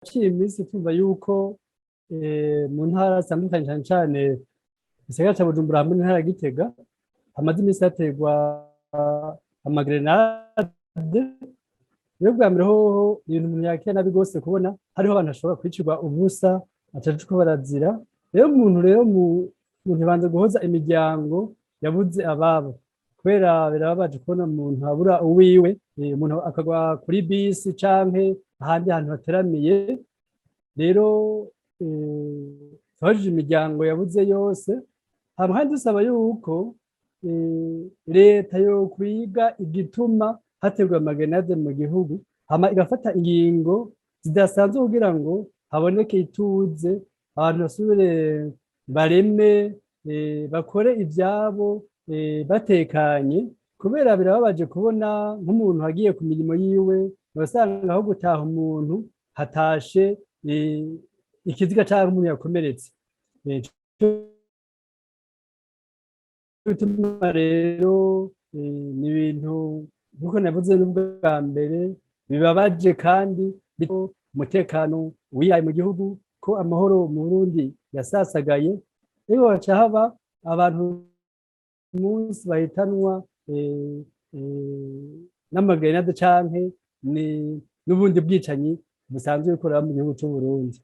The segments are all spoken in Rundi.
Turaciye iminsi tumva yuko mu ntara zitandukanye, cane cane igisagara ca Bujumbura hamwe n'intara ya Gitega, hamaze iminsi haterwa amagrenade. Rero bwa mbere hoho ibintu umuntu yakira nabi rwose kubona hariho abantu bashobora kwicirwa ubusa atazi uko barazira. Rero umuntu rero muntu banza guhoza imiryango yabuze ababo, kubera birababaje kubona umuntu abura uwiwe, umuntu akagwa kuri bisi canke ahandi hantu hateramiye. Rero tubajije imiryango yabuze yose hama kandi dusaba yuko leta yokwiga igituma haterwa amagenade mu gihugu, hama igafata ingingo zidasanzwe kugira ngo haboneke ituze, abantu basubire bareme, bakore ivyabo batekanye, kubera birababaje kubona nk'umuntu agiye ku mirimo yiwe, ugasanga aho gutaha umuntu hatashe ikiziga canke umuntu yakomeretse. Bituma rero ni ibintu nkuko navuze n'ubwa mbere bibabaje, kandi umutekano wihaye mu gihugu, ko amahoro mu Burundi yasasagaye, rero haca haba abantu munsi bahitanwa n'amagrenade canke n'ubundi bwicanyi busanzwe bukorera mu gihugu c'Uburundi.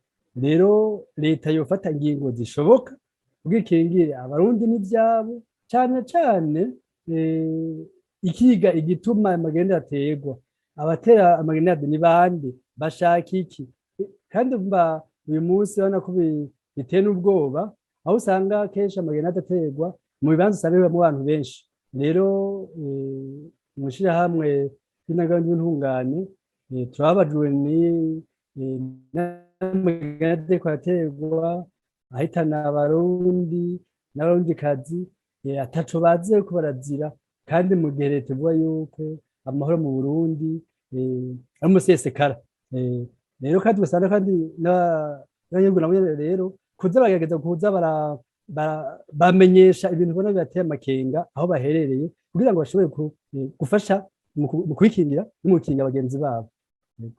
Rero leta yofata ingingo zishoboka kugira ikingire Abarundi n'ivyabo, cane cane ikiga igituma amagrenade aterwa, abatera amagrenade ni bande, bashaka iki? Kandi mba uyu munsi urabona ko biteye n'ubwoba, aho usanga kenshi amagrenade aterwa mu bibanza usanga bibamwo abantu benshi. Rero mw'ishirahamwe ry'intagondwa y'intungane turababajwe n'amagrenade ariko araterwa ahitana Abarundi n'Abarundikazi ataco bazi bariko barazira, kandi mu gihe leta ivuga yuko amahoro mu Burundi ari umusesekara. Rero kandi ugasanga kandi n'abanyagihugu nabo nyene rero kuza baragerageza kuza bamenyesha ibintu ubona bibateye amakenga aho baherereye, kugira ngo bashobore gufasha mu kwikingira no mu gukingira bagenzi babo.